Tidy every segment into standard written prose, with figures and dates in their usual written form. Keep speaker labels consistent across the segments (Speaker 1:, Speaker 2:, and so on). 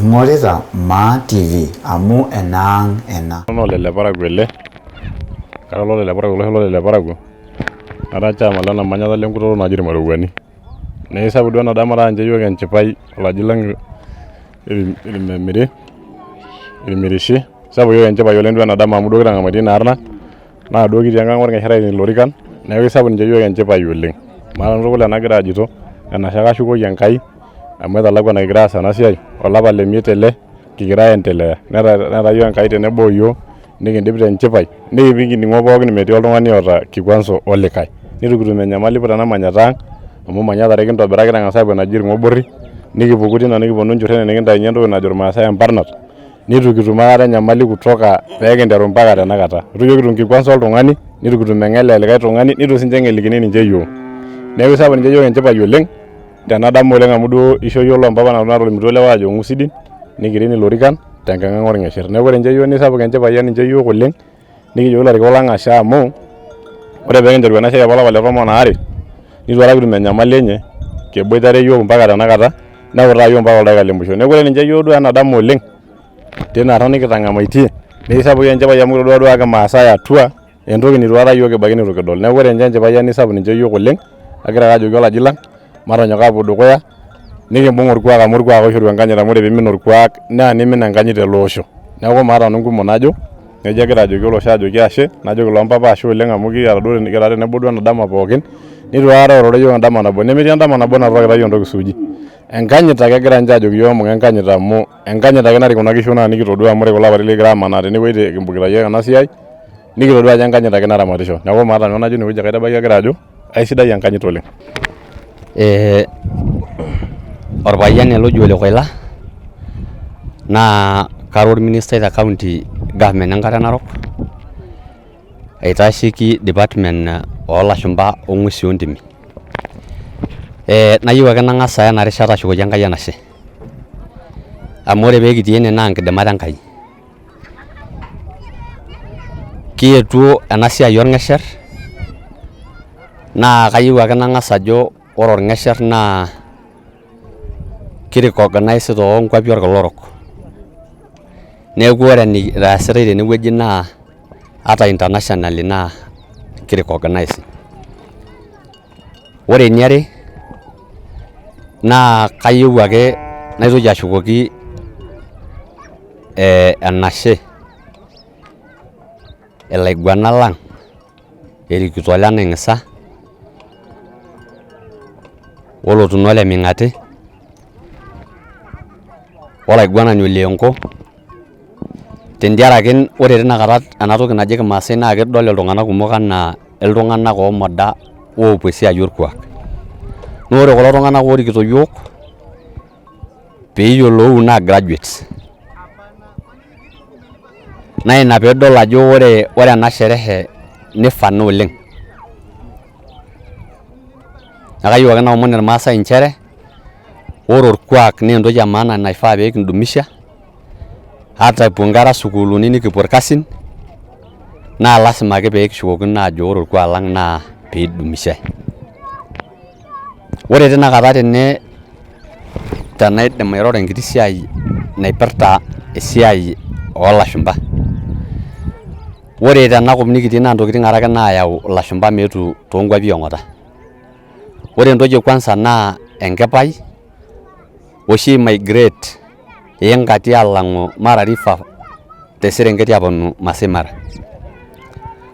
Speaker 1: Ing'orita Maa TV amu enaang' ena.
Speaker 2: Naa olele parakuo ele, kara ololele parakuo olosho lolele parakuo, nara chairman lena manyata lenkutoto naji irmarowuani. Naa isapuk duo ena dama taata ninche iyiook enchipai olaji lang irmemiri, irmirishi, sapuk iyiook enchipai oleng duo ena dama amu duo kitang'amaitie ina arna naa duo kitii enkang orng'esher aiting ilorikan neeku isapuk ninche iyiook enchipai oleng. Maata nanu tukul enagira ajito, enashe ake ashukoki Enkai amu etalakuana kigira aas ena siai olapa le miet ele kigira aendelea netaa iyiook Enkai tenebo o yiok nikindip tenchipai nikipik kining'o pookin metii oltung'ani oota kikwanso olikae nitu kitum enyamali tena manyata ang amu manyat are kintobira kitang'asa aapuo enaji irng'oborri nikipuku tina nikiponu Enchurrene nikintainyie entoki najo irmaasai emparnat nitu kitum aikata enyamali kutoka pee kinteru mpaka tenakata itu iyiook kitum kikwanso oltung'ani nitu kitum eng'el e likae tung'ani nitu sinche eng'elikini ninche iyiook neeku sapuk ninche iyiook enchipai oleng tenadamu oleng amu duo isho iyiook loompapa nanu natolimutuo ilewa aajo ng'usidin nikirin ilorikan tenkang ang orng'esher neeku ore ninche iyiook nisapuk enchipai eninche iyiook oleng nikijoki ilarikok lang ashe amu ore pee kinteru ena siai apa olapa le tomon aare nitu aikata kitum enyamali enye keboitare iyiook mpaka tenakata neutaa iyiook mpaka oldaika le musho neeku ore ninche iyiook duo ena dama oleng tina arna nikitang'amaitie nikisapuk enchipai amu kitodua duake Maasai atua entoki nitu aikata iyiook kibaiki nitu kidol. Neeku ore ninche enchipai ai nisapuk ninche iyiook oleng agira ake ajoki olaji lang matonyok aapuo dukuya nikimbung orkuak amu orkuak oishoru enkanyit amu ore piimin orkuak naa nimin enkanyit tele osho. Neeku maata nanu nkumok najo nejia agira ajoki olosho ajoki ashe najoki loompapa ashe oleng amu kiata duo kira tenebo duo ena dama pookin nitu aikata eororo iyiook endama nabo nemetii endama nabo natu kitayu entoki suuji. Enkanyit ake egira ninche aajoki iyiook embung'a enkanyit amu enkanyit ake narik kuna kishu naa nikitodua amu ore kulo apaitin likigira amanaa tenewueji kimbung'ita iyiook ena siai nikitodua ajo enkanyit ake naramatisho. Neeku maata nanu enajo inewueji kaitabaki agira ajo aisidai enkanyit oleng.
Speaker 3: Orpayian ele oji Ole Koila naa kara orministai te county government enkare narok aitasheki department oo lashumpa o ng'uesi oo ntimi. Nayieu ake nang'as aya ena rishata ashukoki Enkai enashe amu ore pee kitii ene naa nkidimat Enkai. Kietuo ena siai orng'esher naa kayieu ake nang'as ajo ore orng'esher naa kirecognise too nkuapi orkila orok. Neeku ore enaasitai tene wueji naa ata internationally naa kirecognise. Ore eniare naa kayieu ake naitoki ashukoki enashe ilaiguanak lang erikito ole Naing'isa olotuno ole Ming'ati olaiguanani ole Enko tentiaraki ore tinakata ena toki naji kimaasai naa kedol iltung'anak kumok anaa iltung'anak oomoda oopuo esiai orkuak. Naa ore kulo tung'anak oorikito iyiook piiyiolou naa graduates naa ina piidol ajo ore ena sherehe nifana oleng. Neeku kayieu ake naomon irmaasai inchere ore orkuak naa entoki e maana naifaa pee kindumisha ata epuo inkera sukuulini nikipuo irkasin naa lasima ake pee kishukokino aajo ore orkuak lang naa piidumishai. Ore tinakata tene tenaidim airoro enkiti siai naipirta esiai oolashumpa, ore tenakop nikitii naa ntokitin are ake naayau ilashumpa meetu toonkuapi e ong'ata. Ore entoki e kwanza naa enkipai oshi migrate iingati aalang'u Mara River te Serengeti aaponu Masai Mara.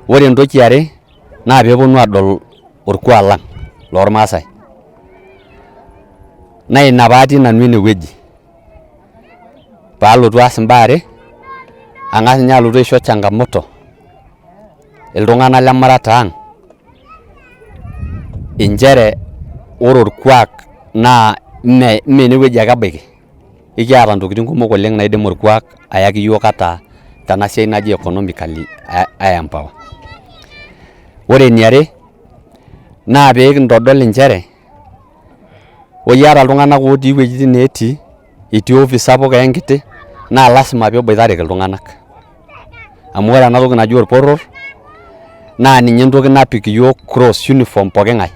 Speaker 3: Ore entoki iare naa peeponu aadol orkuak lang lormaasai. Naa ina paatii nanu ene wueji paalotu aas imbaa are, ang'as ninye alotu aisho changamoto iltung'anak lemurata ang inchere ore orkuak naa mme ene wueji ake ebaiki. Ekiata ntokitin kumok oleng naidim orkuak ayaki iyiok ata tena siai naji economically ae empower. Ore eniare naa pee kintodol inchere ore iyata iltung'anak otii iwuejitin neetii, etii office sapuk ee enkiti naa lasima piiboitareki iltung'anak. Amu ore ena toki naji orporor naa ninye entoki napik iyiok cross uniform poking'ae.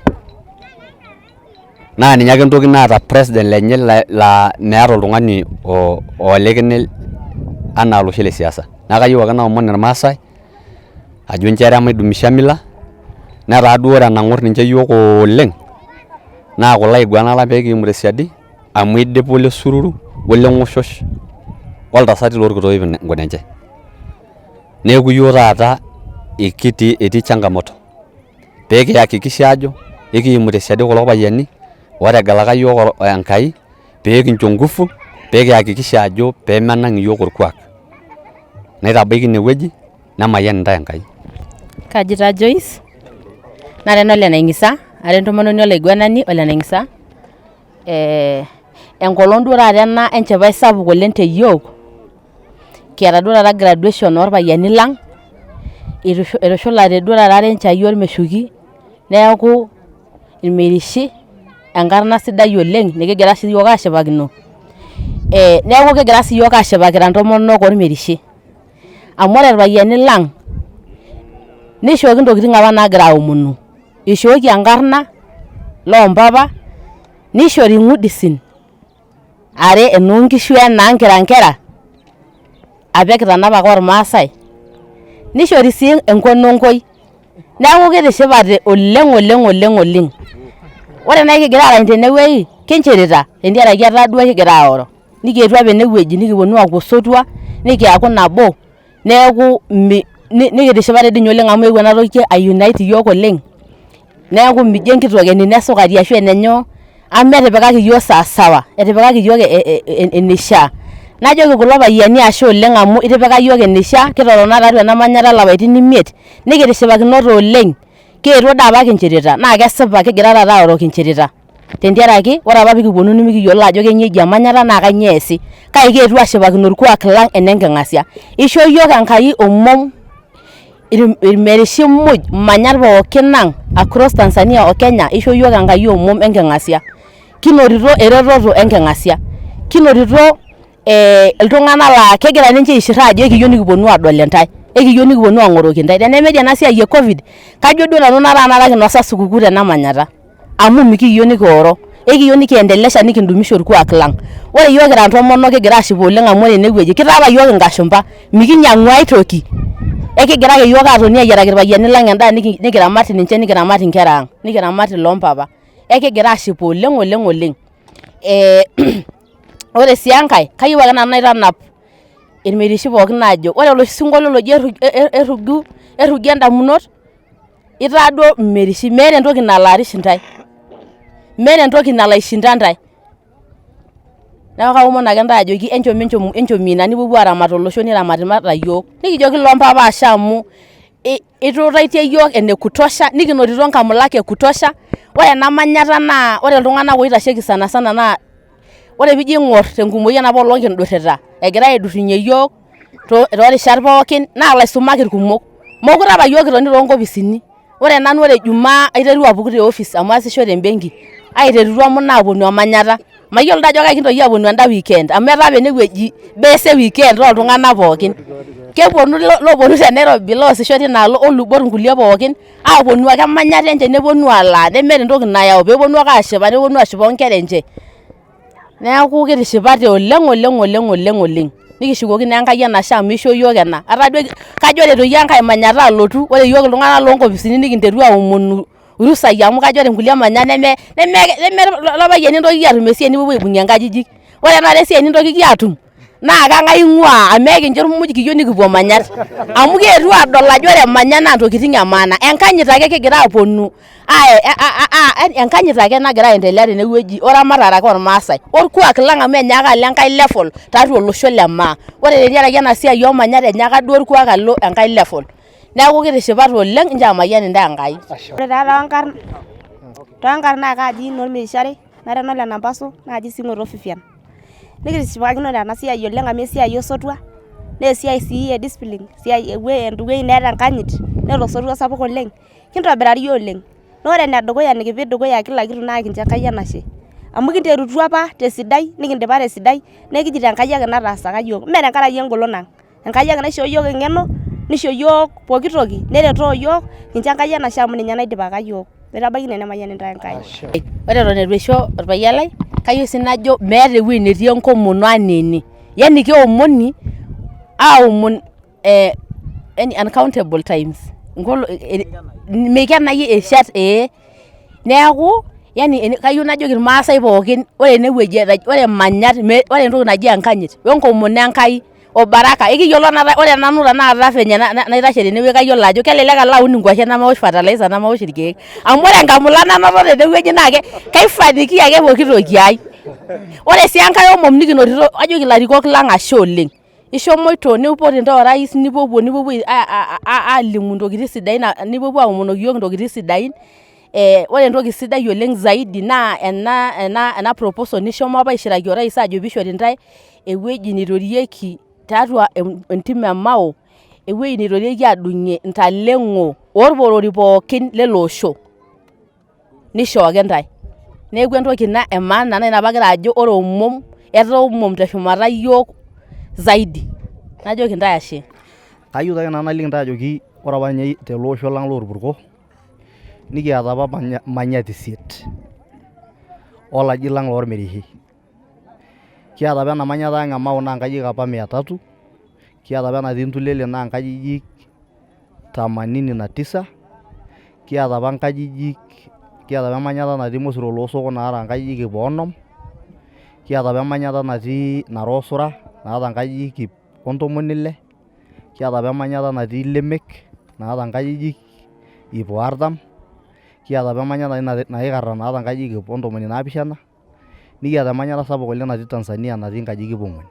Speaker 3: Naa ninye ake entoki naata president lenye laa meeta oltung'ani olikini anaa olosho le siasa. Neeku kayieu ake naomon irmaasai ajo nchere maidumisha mila netaa duo ore enang'or ninche iyiook oleng naa kulo aiguanak lang pee kiimu tesiadi amu eidipa ole sururu ole ng'oshosh oltasati lorkitoip nkunenche. Neeku iyiok taata ekitii etii changamoto pee kiyakikisha ajo ekiimu tesiadi kulo payiani otegelaka iyiook Enkai pee kincho nguvu pee kiyakikisha ajo pee menang iyiook orkuak. Naitabaiki inewueji nemayian intae Enkai.
Speaker 4: Kaji taa Joyce, nara ene Ole Naing'isa, ara entomononi olaiguanani Ole Naing'isa. Enkolong duo taata ena enchipai sapuk oleng te yiok, kiata duo taata graduation orpayiani lang, itushulate duo taata renchai ormeshuki, neeku irmirishi enkarna sidai oleng nikigira siyiok ashipakino. Neeku kigira siyiok ashipa kira intomonok ormirishi. Amu ore irpayiani lang nishooki intokitin apa naagira aomonu. Ishooki enkarna loompapa, nishori ing'udisin are enoo nkishu we enoo nkerankera apa ekitanapa ake ormaasai, nishori sii enkononkoi. Neeku kitishipate oleng' oleng' oleng' oleng'. Ore nai kigira aarany tenewuei kinchirita tentiaraki etaa duo kigira aoro. Nikietuo apa enewueji nikiponu aaku osotua, nikiaku nabo neeku nikitishipate dii ninye oleng' amu eewuo ena toki ai unite iyiok oleng', neeku mijo enkitok enino esukari ashu enenyoo amu etipikaki iyiok sawasawa, etipikaki iyiok eneishaa. Najoki kulo payiani ashe oleng' amu itipika iyiok eneishaa, kitotona tiatua ena manyata ilapaitin imiet, nikitishipakinote oleng', kietuo dii apa kinchirita naa kesipa kigira taata aoro kinchirita tentiaraki ore apa pikiponu nimikiyiolo ajo kainyoo eji emanyata naa kainyoo eesi kake kietuo ashipakino orkuak lang ene nking'asia. Ishoo iyiok Enkai omom irmerishi muj imanyat pookin ang across Tanzania o Kenya ishoo iyiok Enkai omom enking'asia. Kinotito eretoto enking'asia, kinotito iltung'anak laa kegira ninche aishir ajo ekiyieu nikiponu aadol intae, ekiyieu nikiponu aang'oroki intae. Tenemeji ena siai e covid kajo duo nanu taata kinosa supukuu tena manyata amu mikiyieu nikioro, ekiyieu nikiendelesha nikindumisha orkuak lang. Ore iyiok kira intomonok kigira aashipa oleng amu ore ene wueji kitaa apa iyiok inkashumpa mikinyiang'u ae toki, ekigira ake iyiok aatoni ayiaraki irpayiani lang endaa nikiramat ninche nikiramat inkera ang, nikiramat iloompapa, ekigira aashipa oleng oleng oleng. Ore sii enkae kayieu ake nanu naitanap irmirishi pookin aajo ore oloshi sinkolio loji erruju erruju endamunot itaa duo mmerishi meeta entoki nalo arish intae, meeta entoki nalo aishinda intae. Neeku kaomon ake intae ajoki enchom enchom ina nipuopuo aramat olosho niramatimata iyiook. Nikijoki loompapa ashe amu ituutaitie iyiook ene kutosha nikinotito nkamulak e kutosha, ore ena manyata naa ore iltung'anak oitasheki sana sana naa ore piijo aing'or tenkumoi enapa olong kindurrita egirai aidurrunyie iyiook toorishat pookin naa ilaisumak irkumok. Mokure apa iyiook kitoni toonkopisini, ore nanu ore jumaa aiterua apuku te office amu aasisho te mbenki aiterutua muna aaponu emanyata. Mayiolo taa ajo kai kintoki aaponu enda weekend amu etaa apa ene wueji base e weekend ooltung'anak pookin. Keponu looponu te Nairobi loosisho tinaalo olubot nkulie pookin aaponu ake emanyata enche neponu alaa nemeeta entoki nayau peeponu ake aashipa neponu aashipa onkera enche. Neeku kitishipate oleng' oleng' oleng' oleng' oleng', nikishukoki naa Enkai enashe amu ishoo iyiok ena. Etaa duo kajo ore etoyio enkae manyata alotu ore iyiok iltung'anak loo nkopisini nikinteru aomonu irusai amu kajo ore nkulie manyat neme loopayiani intokiki aatum esiai nipuopuo aibung'ie nkajijik. Ore tenakata esiai nintokiki aatum naa kang'ae ing'uaa amu ekincho muj kiyieu nikipuo manyat amu kietuo aadol ajo ore manyat naa ntokitin e maana enkanyit ake kigira aaponu enkanyit ake nagira aendelea tenewueji oramatare ake ormaasai orkuak lang amu enyaaka alo enkae level tiatua olosho le maa ore tentiaraki ena siai oomanyat enyaaka duo orkuak alo enkae level neeku kitishipate oleng inchoo emayian intae Enkai.
Speaker 5: Ore taa toonkarn naa kaaji Noormirishari nara ene Ole Nampasu naaji sii Ng'oto Fifian. Nikitishipakinote ena siai oleng amu esiai osotua naa esiai sii e discipline ewueji neeta enkanyit neeta osotua sapuk oleng kintobirari oleng. Naa ore enedukuya nikipik dukuya kila kitu naa kincho Enkai enashe amu kinterutua apa tesidai nikindipa tesidai naa ekijito Enkai ake nataasaka iyiok mme tenkaraki engolon ang. Enkai ake naishoo iyiok eng'eno nisho iyiok pooki toki neretoo iyiok, kincho Enkai enashe amu ninye naidipaka iyiok. Oitabaiki ine nemayian intae Enkai.
Speaker 4: Ore eton eitu aisho orpayian lai, kayieu sii najo meeta ewueji netii enkomono anaa ene. Yani keomoni aomon yani uncountable times. Meikenayu irishat ee. Neeku yani kayieu najoki irmaasai pookin ore enewueji ore imanyat ore entoki naji enkanyit wenkomono Enkai o baraka ekiyiolo ore nanu tenakata venye naitashe tenewueji kayiolo ajo kelelek alo aun inkuashen nemaosh fertilizer nemaosh irkeek amu ore enkamula nanoto tenewueji naa kaifanikia ake pooki toki ai. Ore sii enkae omom nikinotito ajoki ilarikok lang ashe oleng, ishomoito niipot intae orais nipuopuo nipuopuo alimu intokitin sidain nipuopuo aomonoki iyiok intokitin sidain. Ore entoki sidai oleng zaidi naa ena proposal nishomo apa aishiraki orais ajo piishori intae ewueji neitorieki tiatua entim e Mau, ewueji neitorieki adung'ie intaleng'o orporori pookin lele osho nishooki intae. Neeku entoki ina e maana naa ina paagira ajo ore omom etaa omom teshumata iyiook zaidi. Najoki intae ashe.
Speaker 6: Kayieu taake nanu naliki intae ajoki ore apa ninye tele osho lang lorpurko nikiata apa manyat isiet olaji lang lormirishi. Kiata apa ena manyata ang e Mau naa nkajijik apa mia tatu, kiata apa enatii Ntulele naa nkajijik themanini na tisa, kiata apa nkajijik, kiata apa emanyata natii Mosiro Loosoko naata nkajijik ip onom, kiata apa emanyata natii Naroosura naata nkajijik ip ontomoni ile, kiata apa emanyata natii Lemek naata nkajijik ip oartam, kiata apa emanyata natii Naikara naata nkajijik ip ontomoni naapishana. Nikiata emanyata sapuk oleng natii Tanzania natii nkajijik ip ong'uan.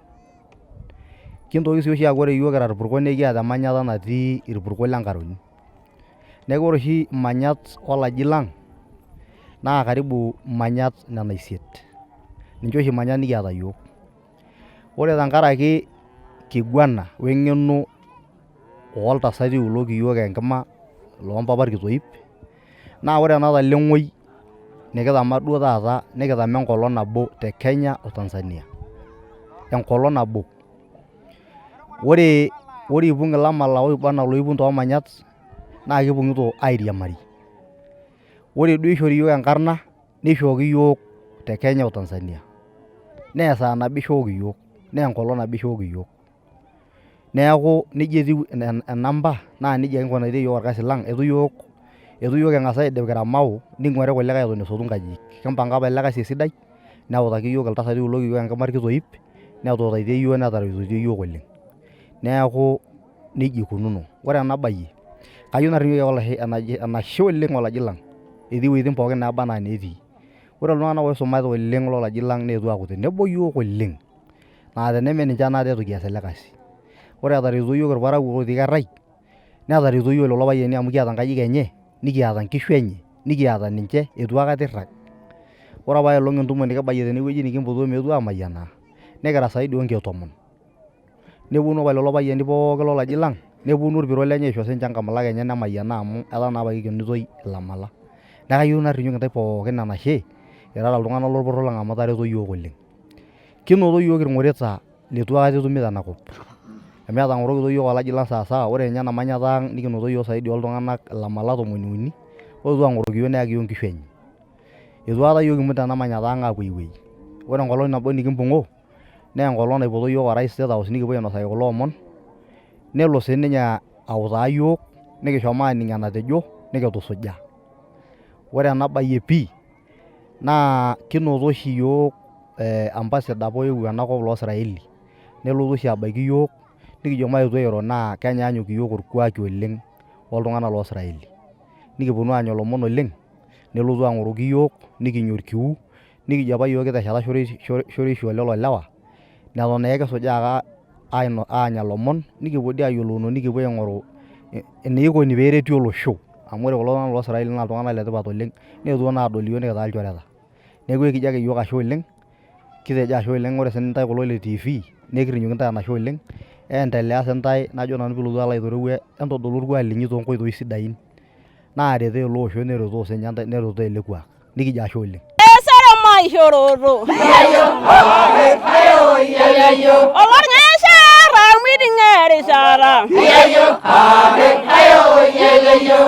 Speaker 6: Kintoki sii oshi aaku ore iyiok kira irpurko naa ekiata emanyata natii irpurko le Nkaroni. Neeku ore oshi imanyat olaji lang naa karibu imanyat nena isiet. Ninche oshi imanyat nikiata iyiok. Ore tenkaraki kiguana we ng'eno oltasati iuloki iyiok enkima loompapa Orkitoip naa ore ena taleng'oi nikitama duo taata nikitama enkolong nabo te Kenya o Tanzania enkolong nabo. Ore ore ipung ilamala oiba anaa iloipung toomanyat naa kipung'ito airiamari. Ore duo ishori iyiok enkarna nishooki iyiok te Kenya o Tanzania naa esaa nabo ishooki iyiok naa enkolong nabo ishooki iyiok. Neeku nejia etiu enamba naa nejia kinkunaitie iyiok orkasi lang, eitu iyiok eitu iyiok king'as aidip kira Mau niking'uari irkulikae eton esotu inkajijik. Kimpanga apa ele kasi esidai neutaki iyiok iltasati iuloki iyiok enkima Orkitoip netuutaitie iyiok netaretoitie iyiok oleng. Neeku nejia ikununo. Ore enabayie kayieu narrinyoki enashe oleng olaji lang etii iwuejitin pookin naaba anaa ineetii. Ore iltung'anak oisumate oleng lolaji lang neetuo aaku tenebo iyiok oleng. Naa teneme ninche anaata eitu kias ele kasi. Ore etaretutuo iyiok irparakuo otii Kerai, netaretutuo iyiok lelo payiani amu kiata nkajijik enye, nikiata nkishu enye, nikiata ninche eitu aikata eirrag. Ore apaelong entumo nikibayie tenewueji nikimpotuo meetu aamayianaa, nikira saidi oo nkeek tomon. Neponu apa lelo payiani pooki lolaji lang, neponu orpiro lenye aisho sinche nkamulak enye nemayianaa amu etaa naa apa kikenitoi ilamala. Neeku kayieu narrinyoki intae pookin enashe irara iltung'anak lorporor lang amu itareto iyiok oleng. Kinoto iyiok irng'oreta leitu aikata etumi tenakop. Amu etang'orokito iyiok olaji lang sawasawa, ore ninye ena manyata ang nikinoto iyiok saidi oltung'anak ilamala tomoni uni, oetuo ang'oroki iyiok neyaki iyiok inkishu enye. Eitu aikata iyiok kimut ena manyata ang aapuo ai wueji. Ore enkolong nabo nikimpung'o, naa enkolong naipoto iyiok orais State House nikipuo ainosaki kulo omon, nelo siininye autaa iyiok, nikishomo aaning enatejo, nikitusuja. Ore enabayie pii naa kinoto oshi iyiok ambassador apa oyewuo enakop loo siraeli nelotu oshi abaiki iyiok nikijo mayetu airo naa kenyaanyuk iyiok orkuaki oleng oltung'anak loo siraeli. Nikiponu aanya ilomon oleng nelotu ang'oroki iyiok nikinya orkiu nikijo apa iyiok kitesheta shorueisho olelo lewa neton naa ekisujaa ake aanya ilomon nikipuo dii ayiolouno nikipuo aing'oru eneikoni peereti olosho amu ore kulo tung'anak loo siraeli naa iltung'anak letipat oleng neetuo naa adol iyiok nikitaa ilchoreta. Neeku ekijo ake iyiok ashe oleng, kitejo ashe oleng ore sii intae kulo le TV naa ekirrinyoki intae enashe oleng, endelea sii intae najo nanu piilotu alo aitereu entodolu orkuak linyi toonkoitoi sidain naaretoo ele osho neretoo siinye intae neretoo ele kuak nikijo ashe oleng.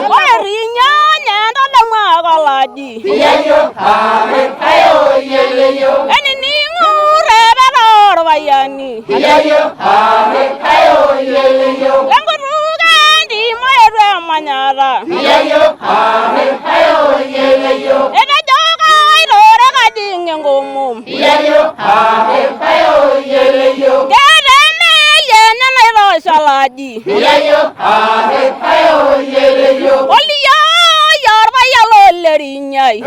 Speaker 7: Ore rinyo alaji. Eniningu rebero orpayiani. Lenkutuk entim oetu emanyata. Etejo kaitore kajing enkomom. Keeta emeli enye naitosha alaji. Oliyo orpayian lolerinyai.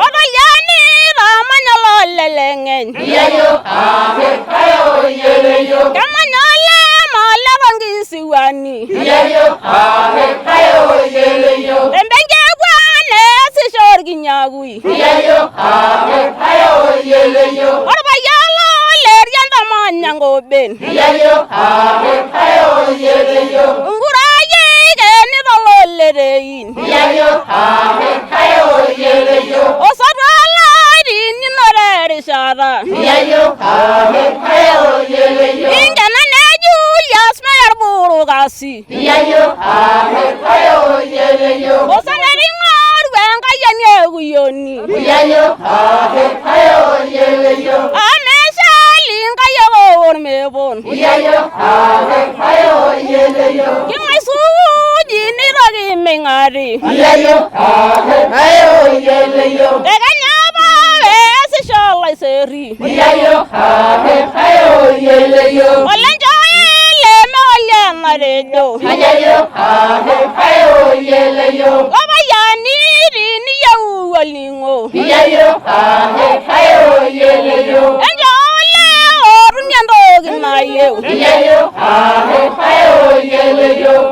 Speaker 7: Otoliani tamanya loleleng'eny. Kemanya ole male tonkisiwani. Tembenki epwaan eesisho orkinyakui. Orpayian lolerian tamanya nkoben. Nkurai eikenita loletein. Osotua laitinino terishata. Inkena ne Julius Meyer Burukasi. Osaneri ng'oru enkayioni ekuyioni. Ameshali nkayiok ormepon. King'ae suuji neitoki ming'ati. Tekenya apa peesisho olaiseri. Olenchoi leme olenatejo. Lopayiani tiniyieu olning'o. Enchoo ole otumie entoki nayieu.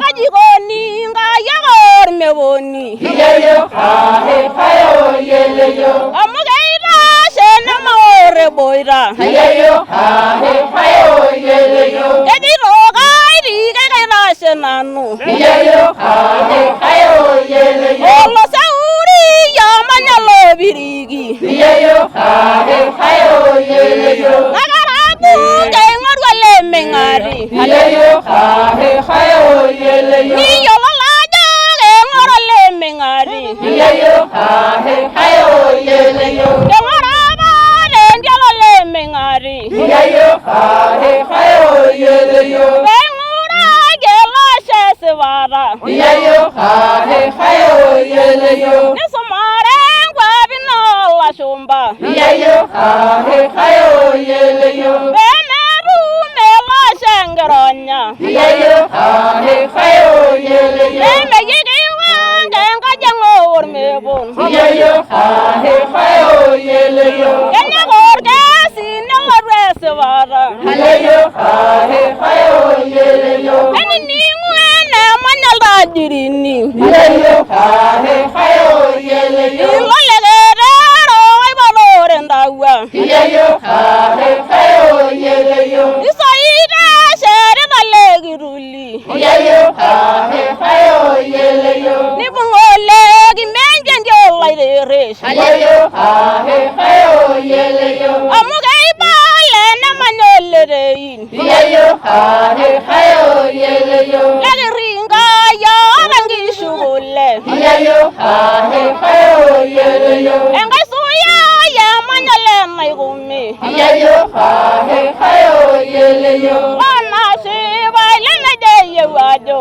Speaker 7: Kaji ikoni nkayiok ormeponi? Amu keitashe nemaor eboita. Kejoito kaitike kaitashe nanu. Oloseuri omanya lopiriki. Nakarabu keing'oru oleming'ati. Niyiololo ajo keing'oru oleming'ati. Keng'oro apa tendialo oleming'ati. Peing'uraki ele osho esipata. Nisumare nkuapi noolashumba. Peemetum ele osho enkironya. Peemeyikiwang enkajang' ormepon. Kenyak orkesi nelotu esipata. Enining'u enemanya iltajirini. Ilo leketero oipotore ntawua. Isoito eshetita lekituli. Nibung' olekimenje olaiteresh. Amu keibala enemanya oletein. Lekiringa yiok enkishu kule. Enkai suyai emanya olenaikumi. Onashipai lemejo eyieu ajo.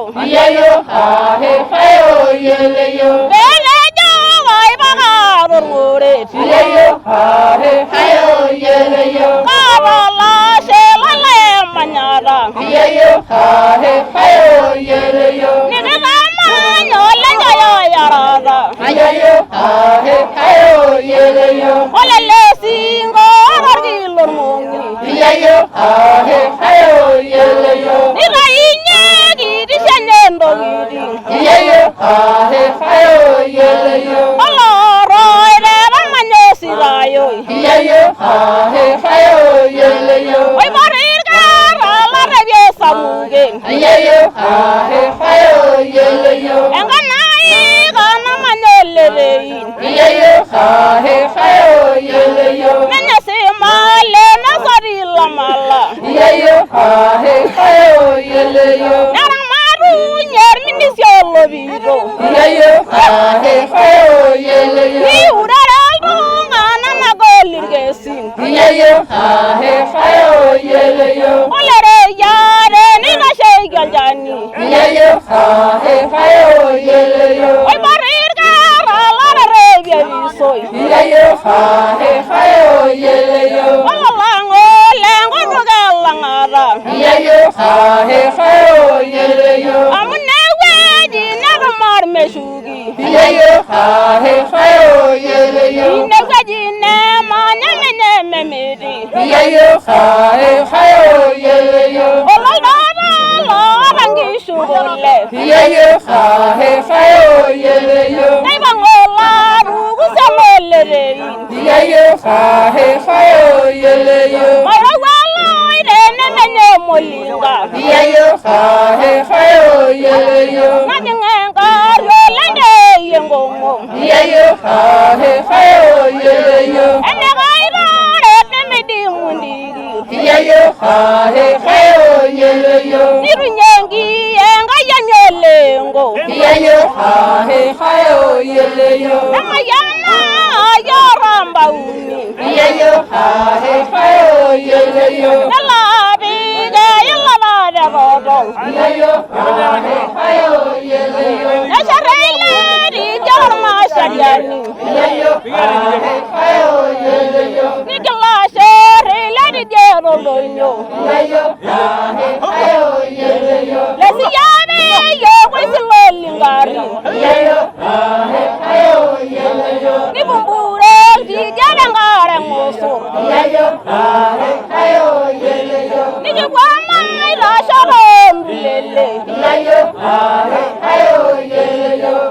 Speaker 7: Peetejo kaipaka torng'oret. Kaata olashe loloemanyata. Nikitamany olenchoyo oyarata. Olelesingo orkila ormong'i. Nitayunyeki kitisho enye ntokitin. Oloroi tetamanya ositayoi. Oipoti irkera larrepie esamuken. Enkanai kanamanya oletein. Menya sii male nesoti lamala. Neramatunye orminisio olopito. ng'osoi. Olalang' ole nkutuk elang'ata. Amu inewueji netum ormeshuki. Inewueji nemanya menye memiti. Ololdoota loota nkishu kule. Naipang'u olatukusia loletein. Mairowua oloite nemenye molinga. Najing enkari olentei enkomom. Enekaitoret nemeidimu ndiki. Nitunye enki Enkai olengo. Nemayiana ayorambauni. Nelo apik eilata tetotol. Neshet eilet ormashariani. Nigil ashet eilet toldoinyo. Lesiyiape yiok oisilolingari. Nipumpure tidie tenkare ng'osor. Nikipuo maitasho toondulele.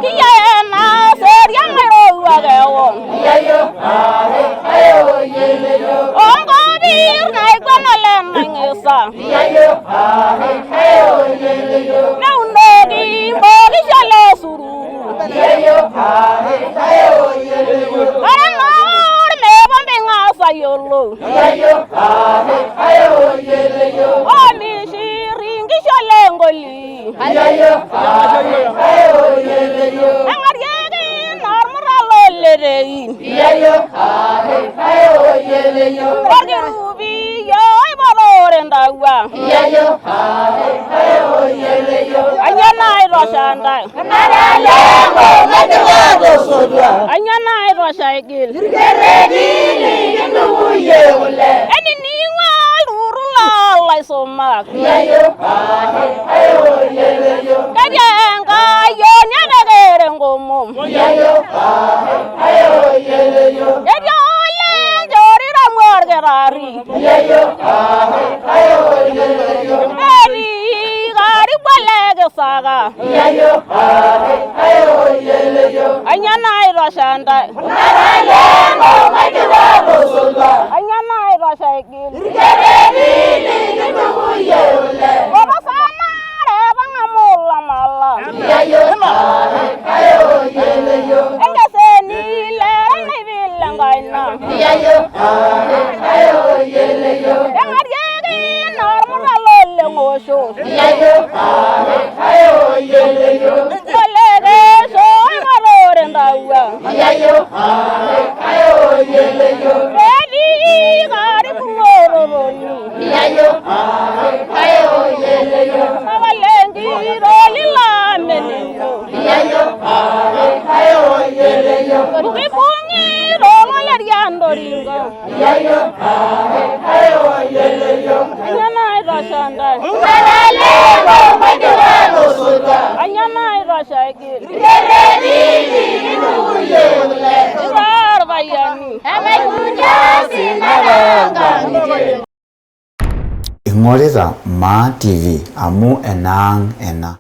Speaker 7: Kiyia ena serian nairowua kewon. Onkopir naiguan ole naing'isa. Neunoki mbokisho le sururu. Ore ormepombe ng'as ayiolou. Omishiri nkishu ole ngolii. Neng'arieki naa ormuta loletein. Orkirubi oipotore ntawua. Anyoo naitosha ntae. Anyoo naitosha aigil. Enining'o olturrur loolaisumak. Ketii enkayioni enekere enkomom. Ketii olenchoriramu orkitarri. Etii karibu ele kisaka. Anyoo naitosha ntae. Anyoo naitosha aigil. Otosanare tang'amu lamala. Enkeseni lere naipil enkaina. Eng'arieki naa ormuta loleng'osho. Olekesho oipotore ntawua. Etii karibu ng'ororoni. Tapala enkiro lilamenengo. Ukibung'i tololerian toringo. Anyoo naitosha ntae. Anyoo naitosha aigil. Itaa irpayiani.
Speaker 1: Ing'orita Maa TV amu enaang' ena.